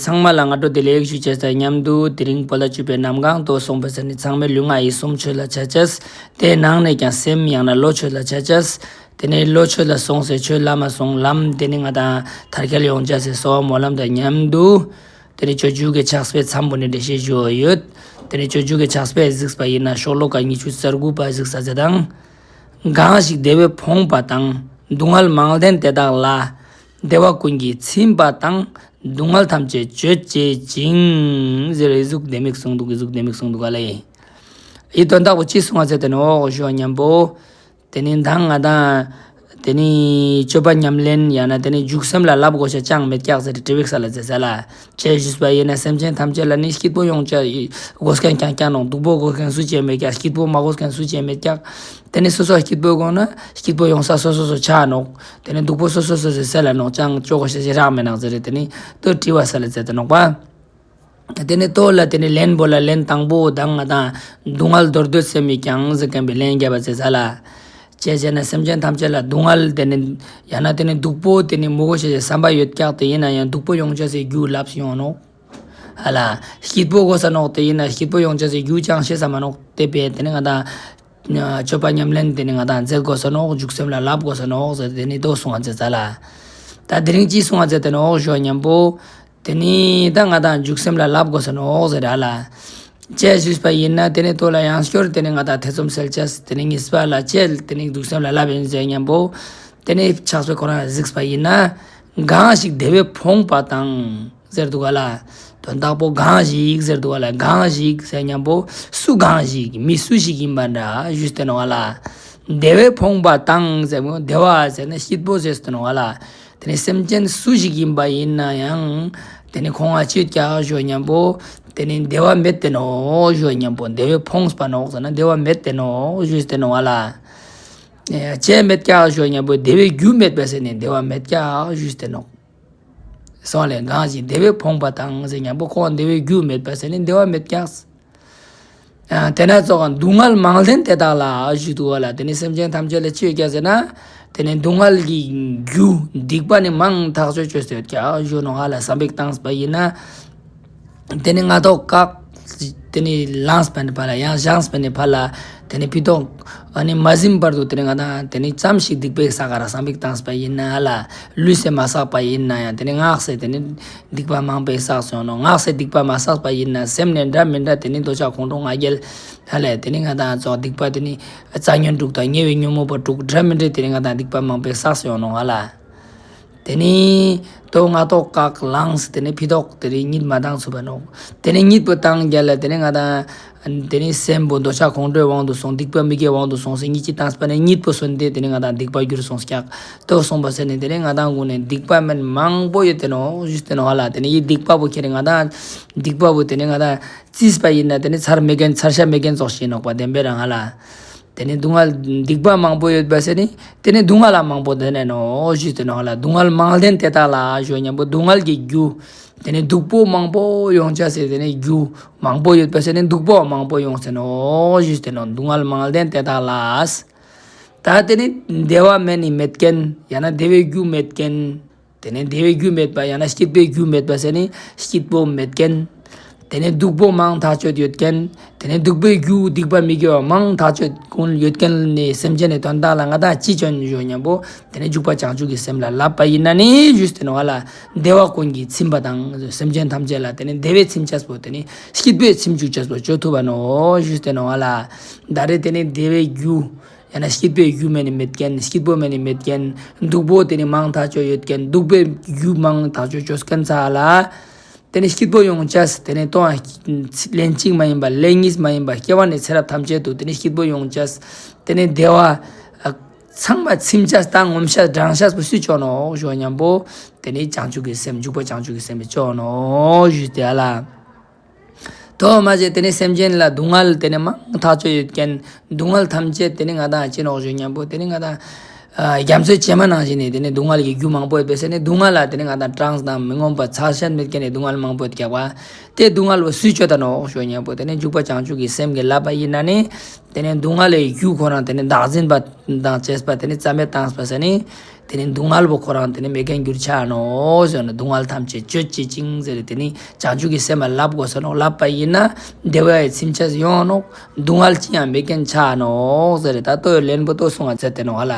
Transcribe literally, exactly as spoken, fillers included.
ཚང་མ་ལ་སྔ་དྲོ་བདེ་ལེགས་ཞུ་ཅེས་དང་མཉམ་དུ་དེ་རིང་བོད་ཟླ་བཅུ་པའི་གནམ་གང་དུ་སོང་པ་ཟེར་ནི་ཚང་མའི་ལུས་ངག་ཡིད་གསུམ་ཆོས་ལ་ཆ་ཅེས། དེའི་ནང་ནས་ཀྱང་སེམས་ཡང་ན་བློ་ཆོས་ལ་ཆ་ཅེས། དེ་ནས་བློ་ཆོས་ལ་སོང་སེ་ཆོས་ལམ་མ་སོང་ལམ་དེ་ནི་ང་དང་མཐར་འཁྱོལ་ཡོང་ཅེས་སི་གསོལ་བ་སྨོན་ལམ་དང་མཉམ་དུ། དེ་ནི་སྤྱོད་འཇུག་གི་ཕྱག་དཔེ་མཚམས་པོ་ནི་འགྲེལ་བཤད་ཞུ་ཡོད། དེ་ནི་སྤྱོད་འཇུག་གི་ཕྱག་དཔེ་གཟིགས་པ་ཡིན་ན་ཤོ་ལོ་ཀ་ཉི་ཤུ་རྩ་དགུ་པ་གཟིགས་ས་ཟེར་དང་། གང་ཞིག་བདེ་བས་ཕོངས་པ་དང་། སྡུག་བསྔལ་མང་ལྡན་དེ་དག་ལ། བདེ་བ་ཀུན་གྱིས་ཚིམ་པ་དང་། སྡུག་བསྔལ་ཐམས་ཅད་གཅོད་བྱེད་ཅིང་། ཟེར་ཨི་ཟུག་ལྡེ་མིག་གསུངས་འདུག་ཨི་ཟུག་ལྡེ་མིག་གསུངས་འདུག་ག་ལེ། ཨི་དོན་དག་པོ་ཅི་གསུངས་པ་ཟེར་ཏེ་ནོག་ཞུ་བ་མཉམ་པོ། དེ་ནི་མདང་ང་དང་། དེ་ནི་སྤྱོད་པ་ཉམས་ལེན་ཡང་ན་དེ་ནི་འཇུག་སེམས་ལ་བསླབ་དགོས་ཤེས་ཅང་མེད་ཀྱག་ཟེར་ཏེ་དྲི་བ་ཞིག་ལ་ཟེར་ས་ལ། ཅི་ཞུས་པ་ཡིན་ན་སེམས་ཅན་ཐམས་ཅད་ལ་ནི་སྐྱིད་པོ་ཡོང་ཅེས་དགོས་མཁན་རྐྱང་རྐྱང་ནོག་སྡུག་པོ་དགོས་མཁན་སུ་ཅི་མེད་ཀྱག་སྐྱིད་པོ་མ་དགོས་མཁན་སུ་ཅི་མེད་ཀྱག་དེ་ནི་སོ་སོ་སྐྱིད་པོ་དགོས་ན་སྐྱིད་པོ་ཡོང་ས་སོ་སོ་སོ་ཆ་ནོག་དེ་ནི་སྡུག་པོ་སོ་སོ་སོ་སོའི་སེལ་ལ་ནོག་ཅང་ཅོ་དགོས་ཤེས་ཅི་རག་མེད་ནོག་ཟེར་ཏེ་དེ་ནི་དོ་དྲི་བ་ཞིག་ལ་ཟེར་ཏེ་ནོག་པ། དེ་ནི་དོ་ལ་དེ་ནི་ལན་པོ་ལ་ལན་དང་པོ་དང་ང་དང་སྡུག་བསྔལ་འདོར་འདོད་སེམས་མེད་ཀྱང་ཟེར་མཁན་པའི་ལན་རྒྱབ་པ་ཟེར་ས་ལ། ཅི་ཟེར་ན་སེམས་ཅན་ཐམས་ཅད་ལ་སྡུག་བསྔལ་དེ་ནི་ཡང་ན་དེ་ནི་སྡུག་པོ་དེ་ནི་མི་དགོས་ཤེས་ཀྱི་བསམ་པ་ཡོད་ཀྱག་དེ་ཡིན་ན་ཡང་སྡུག་པོ་ཡོང་ཅེས་སི་རྒྱུ་ལབ་སེ་ཡོང་ནོག་ཧ་ལ། སྐྱིད་པོ་དགོས་ས་ནོག་དེ་ཡིན་ན་སྐྱིད་པོ་ཡོང་ཅེས་སི་རྒྱུ་ཅང་ཤེས་ས་མ་ནོག་དེ་བས་དེ་ནི་ང་དང་། སྤྱོད་པ་ཉམས་ལེན་དེ་ནི་ང་དང་མཛད་དགོས་ས་ནོག་འཇུག་སེམས་ལ་བསླབ་དགོས་ས་ནོག་ཟེར་དེ་ནི་དོ་གསུངས་པ་ཟེར་ས་ལ། ད་དེ་རིང་ཅི་གསུངས་པ་ཟེར་ཏེ་ནོག་ཞུ་བ་མཉམ་པོ། དེ་ནི་ད་ང་དང་འཇུག་སེམས་ལ་བསླབ་དགོས་ས་ནོག་ཟེར་ར་ལ། ཅི་ཞུས་པ་ཡིན་ན་དེ་ནི་དོ་ལ་ཡང་སྐྱོར་དེ་ནི་ང་དང་ཐེ་ཚོམ་སེལ་ཅེས་དེ་ནི་གཉིས་པ་ལ་ཅི་དེ་ནི་འཇུག་སེམས་ལ་བསླབ་ཡིན་ཟེར་མཉམ་པོ། དེ་ནི་ཕྱག་དཔེ་ཁོ་རང་གཟིགས་པ་ཡིན་ན། གང་ཞིག་བདེ་བས་ཕོངས་པ་དང་། ཟེར་འདུག་ག་ལ། དོན་དག་པོ་གང་ཞིག་ཟེར་འདུག་ག་ལ། གང་ཞིག་ཟེར་མཉམ་པོ་སུ་གང་ཞིག་མི་སུ་ཞིག་ཡིན་པ་འདྲ་ཞུས་ཏེ་ནོག་ག་ལ། བདེ་བས་ཕོངས་པ་དང་ཟེར་མོ་བདེ་བ་ཟེར་ན་སྐྱིད་པོ་ཟེར་ཏེ་ནོག་ག་ལ། དེ་ནི་སེམས་ཅན་སུ་ཞིག་ཡིན་པ་ཡིན་ན་ཡང་དེ་ནི་ཁོང་ང་ཅི་ཡོད་ཀྱག་ཞུ་མཉམ་པོ་དེ་ནི་བདེ་བ་མེད་དེ་ནོག་ཞུ་མཉམ་པོ་བདེ་བས་ཕོངས་པ་ནོག་ཟེར་ན་བདེ་བ་མེད་དེ་ནོག་ཞུས་ཏེ་ནོག་ག་ལ། ཅི་མེད་ཀྱག་ཞུ་མཉམ་པོ་བདེ་བའི་རྒྱུ་མེད་པ་ཟེར་ནི་བདེ་བ་མེད་ཀྱག་ཞུས་ཏེ་ནོག་སོང་ལས་གང་ཞིག་བདེ་བས་ཕོངས་པ་དང་ཟེར་མཉམ་པོ་ཁོང་བདེ་བའི་རྒྱུ་མེད་པ་ཟེར་ནི་བདེ་བ་མེད་ཀྱག་དེ་ན་ཙོགས་སྡུག་བསྔལ་མང་ལྡན་དེ་དག་ལ་ཞུས་འདུག་ག་ལ། དེ་ནི་སེམས་ཅན་ཐམས་ཅད་ལ་ཅི་ཡོད་ཀྱག་ཟེར་ན། དེ་ནི་སྡུག་བསྔལ་གྱི་རྒྱུ་སྡིག་པ་ནི་མང་ཐག་ཆོད་ཅོས་ཏེ་ཡོད་ཀྱག་ཞུ་ནོག་ག་ལ། བསམ་པ་བཏངས་པ་ཡིན་ན། དེ་ནི་སྔ་ཐོག་བཀག་དེ་ནི་ལངས་པ་ནི་ཕར་ལ་ཡང་བཞེངས་པ་ནི་ཕར་ལ། དེ་ནི་ཕི་ཐོག་ཨ་ནི་མ་ཟིན་བར་དུ་དེ་ནི་ང་དང་དེ་ནི་ཙམ་ཞིག་སྡིག་པའི་ས་ག་ར་བསམ་པ་བཏངས་པ་ཡིན་ན་ལ། ལུས་སེ་མ་བསགས་པ་ཡིན་ན་ཡང་དེ་ནི་ངག་སེ་དེ་ནི་སྡིག་པ་མང་པོ་བསགས་སོང་ནོག་ངག་སེ་སྡིག་པ་མ་བསགས་པ་ཡིན་ན་སེམས་ནས་འདྲ་མི་འདྲ་དེ་ནི་འདོད་ཆགས་ཁོང་ཁྲོ་ང་རྒྱལ། ཧ་ལས་དེ་ནི་ང་དང་ཙོགས་སྡིག་པ་དེ་ནི་རྩ་ཉོན་དྲུག་དང་ཉེ་བའི་ཉོན་མོངས་པ་དྲུག་འདྲ་མི་འདྲ་དེ་ནི་ང་དང་སྡིག་པ་མང་པོ་བསགས་སོང་ནོག་ག་ལ། དེ་ནི་དོ་སྔ་ཐོག་བཀག་ལངས་དེ་ནི་ཕི་ཐོག་དེ་ནི་གཉིད་མ་བཏང་ཚུགས་པ་ནོག་དེ་ནི་གཉིད་པོ་བཏང་རྒྱ་ལ་དེ་ནི་ང་དང་དེ་ནི་སེམས་པོ་འདོད་ཆགས་ཁོང་ཁྲོའི་དབང་དུ་སོང་སྡིག་པ་མི་དགེའི་དབང་དུ་སོང་སེ་གཉིད་ཅིག་བཏངས་པ་ནི་གཉིད་པོ་སོན་ཏེ་དེ་ནི་ང་དང་སྡིག་པ་འགྱུར་སོང་ཀྱག་དོ་སོང་པ་ཟེར་ནི་དེ་ནི་ང་དང་གུན་ནི་སྡིག་པ་མེན་མང་པོ་ཡོད་དེ་ནོག་ཞུས་ཏེ་ནོག་ག་ལ། དེ་ནི་ཡི་སྡིག་པ་པོ་ཁྱེར་ང་དང་སྡིག་པ་པོ་དེ་ནི་ང་དང་རྩིས་པ་ཡིན་ན་དེ་ནི་ཚར་མེད་མཁན་ཚར་ཤ་མེད་མཁན་ཙོགས་ཤིག་ནོག་པ་བདེན་པའི་རང་ང་ལ། དེ་ནི་སྡུག་བསྔལ་སྡིག་པ་མང་པོ་ཡོད་པ་ཟེར་ནི། དེ་ནི་སྡུག་བསྔལ་ལ་མང་པོ་དེ་ནས་ནོག་ཞུས་ཏེ་ནོག་ལ། སྡུག་བསྔལ་མང་ལྡན་དེ་དག་ལ་ཞུ་མཉམ་པོ་སྡུག་བསྔལ་གྱི་རྒྱུ། དེ་ནི་སྡུག་པོ་མང་པོ་ཡོང་ཅེས་སི་དེ་ནི་རྒྱུ་མང་པོ་ཡོད་པ་ཟེར་ནི་སྡུག་པོ་མང་པོ་ཡོང་ཟེར་ནོག་ཞུས་ཏེ་ནོག་སྡུག་བསྔལ་མང་ལྡན་དེ་དག་ལ། ད་དེ་ནི་བདེ་བ་མེད་ནི་མེད་མཁན་ཡང་ན་བདེ་བའི་རྒྱུ་མེད་མཁན། དེ་ནས་བདེ་བའི་རྒྱུ་མེད་པ་ཡང་ན་སྐྱིད་པའི་རྒྱུ་མེད་པ་ཟེར་ནི་སྐྱིད་པོ་མེད་མཁན། དེ་ནས་སྡུག་པོ་མང་ཐག་ཆོད་ཡོད་མཁན། དེ་ནས་སྡུག་པའི་རྒྱུ་སྡིག་པ་མི་དགེ་བ་མང་ཐག་ཆོད་ཀུན་ཡོད་མཁན་ནི་སེམས་ཅན་ནི་དོན་དག་ལ་ང་དང་ཅི་ཅོ་ཞུ་མཉམ་པོ་དེ་ནས་འཇུག་པ་བྱང་ཆུབ་ཀྱི་སེམས་ལ་བསླབ་པ་ཡིན་ན་ནི་ཞུས་ཏེ་ནོག་ག་ལ། བདེ་བ་ཀུན་གྱིས་ཚིམ་པ་དང་སེམས་ཅན་ཐམས་ཅད་ལ་དེ་ནས་བདེ་བའི་ཚིམ་ཅེས་པོ་དེ་ནས་སྐྱིད་པའི་ཚིམ་བཅུག་ཅེས་པོ་ཅོ་ཐུབ་པ་ནོག་ཞུས་ཏེ་ནོག་ག་ལ། ད་རེས་དེ་ནས་བདེ་བའི་རྒྱུ། ཡང་ན་སྐྱིད་པའི་རྒྱུ་མེད་ནི་མེད་མཁན། སྐྱིད་པོ་མེད་ནི་མེད་མཁན། སྡུག་པོ་དེ་ནི་མང་ཐག་ཆོད་ཡོད་མཁན། སྡུག་པའི་རྒྱུ་མང་ཐག་ཆོད་ཅོ་མཁན་ཚང་ལ། དེ་ནི་སྐྱིད་པོ་ཡོང་ཅེས་དེ་ནི་ལན་གཅིག་མ་ཡིན་པ་ལན་གཉིས་མ་ཡིན་པ་སྐྱེ་བ་ནས་ཚེ་རབས་ཐམས་ཅད་དུ་དེ་ནི་སྐྱིད་པོ་ཡོང་ཅེས་དེ་ནི་བདེ་བ་ཚང་མ་ཚིམ་ཅེས་དང་ངོམས་ཅེས་འགྲངས་ཅེས་པོ་སུས་ཅོ་ནོག་ཞུ་མཉམ་པོ་དེ་ནི་བྱང་ཆུབ་ཀྱི་སེམས་འཇུག་པ་བྱང་ཆུབ་ཀྱི་སེམས་ཅོ་ནོག་ཞུས་ཏེ་ཨ་ལ། དོ་མ་ཟད་དེ་ནི་སེམས་ཅན་ལ་སྡུག་བསྔལ་དེ་ནི་མང་ཐག་ཆོད་ཡོད་མཁན། སྡུག་བསྔལ་ཐམས་ཅད་དེ་ནི་ང་དང་ཅི་ནོག་ཞུ་མཉམ་པོ་དེ་ནི་ང་དང་རྒྱ་མཚོའི་བྱེ་མ་ནང་བཞིན་ནི་དེ་ནི་སྡུག་བསྔལ་གྱི་རྒྱུ་མང་པོ་ཡོད་པས་ཟེར་ནི་སྡུག་བསྔལ་ལ་དེ་ནི་ང་དང་གྲངས་དང་མི་ངོམས་པ་ཚད་གཞི་མེད་མཁན་ནི་སྡུག་བསྔལ་མང་པོ་ཡོད་ཀྱག་པ། དེ་སྡུག་བསྔལ་བོ་སུས་ཅོ་ད་ནོག་ཞུ་མཉམ་པོ་དེ་ནི་འཇུག་པ་བྱང་ཆུབ་ཀྱི་སེམས་ཀྱི་བསླབ་པ་ཡིན་ན་ནི། དེ་ནི་སྡུག་བསྔལ་ལས་རྒྱུ་ཁོ་རང་དེ་ནི་བདག་འཛིན་པ་དང་བཅས་པ་དེ་ནི་རྩ་མེད་བཏང་པ་ཟེར་ནི། དེ་ནི་སྡུག་བསྔལ་བོ་ཁོ་རང་དེ་ནི་མེད་མཁན་གྱུར་ཆ་ནོག་ཟེར་ན། སྡུག་བསྔལ་ཐམས་ཅད་གཅོད་བྱེད་ཅིང་ཟེར་ཏེ་དེ་ནི་བྱང་ཆུབ་ཀྱི་སེམས་ལ་བསླབ་དགོས་ས་ནོག། བསླབ་པ་ཡིན་ན་བདེ་བའི་ཚིམ་ཆ་ཡོང་ནོག། སྡུག་བསྔལ་ཅི་ཡང་མེད་མཁན་ཆ་ནོག་ཟེར་ཏེ་ད་ལྟོ་ལན་པོ་ལྟོས་སོང་ང་ཟེར་ཏེ་ནོག་ཧ་ལ།